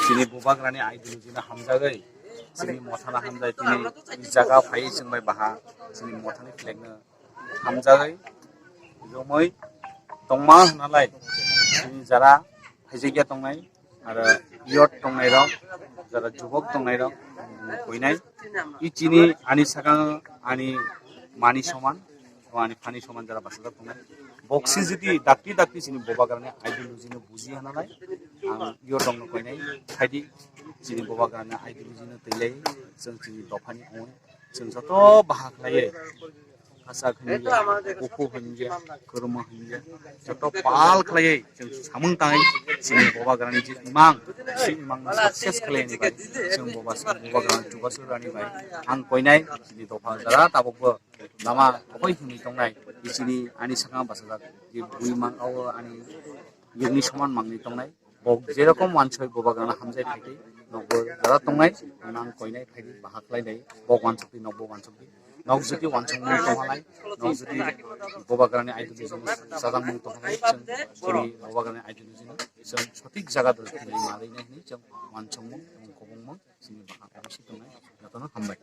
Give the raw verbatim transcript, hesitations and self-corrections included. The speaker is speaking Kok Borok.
Chini bubagrani ideology no hamjagwi, chini mothano hamjai, tini jaga phai chwng bai baha, chini mothani flag no hamjagwi romwi tongma hwnalai, chini jara phaijakya tongnai, aro youth tongnai rok, jara jubok tongnai rok, koinai. I chini ani sakang ani mani soman, o ani phani soman jara bachajak tongnai. Boksi jodi dakti dakti chini bubagrani ideology no buji hwnalai, ang youth rokno koinai, phaidi chini bubagrani ideology no twilai, chwng chini dophani ong, chwng joto baha khlaiwi, Hachak hinjya, Kuku hinjya, Kuruma hinjya, joto pal khlaiwi chwng samung tangwi chini bubagrani je imang, si imang no success khlaini bai chwng buba, bubagrani chubachu rani bai ang koinai chini dopha jara tabukbo lama koboi hwnwi tongnai, chini ani sakang bachajak je bui mang o ani yungni soman mangni tongnai. Bo jerokom wansoi bubagrano hamjai phaidi, nokbo jara tongnai, nang koinai phaidi, baha khlainai, bo wansokdi, nokbo wansokdi. Nok jodi wansokmung tonghalai, nok jodi bubagrani ideology sajangmung tonghalai, chwng chini bubagrani ideology no chwng sothik jaga do thwinai malai nai hwnwi chwng wansokmung, chwng kobongmung, chini baha kobisi tongnai, jotono hambai.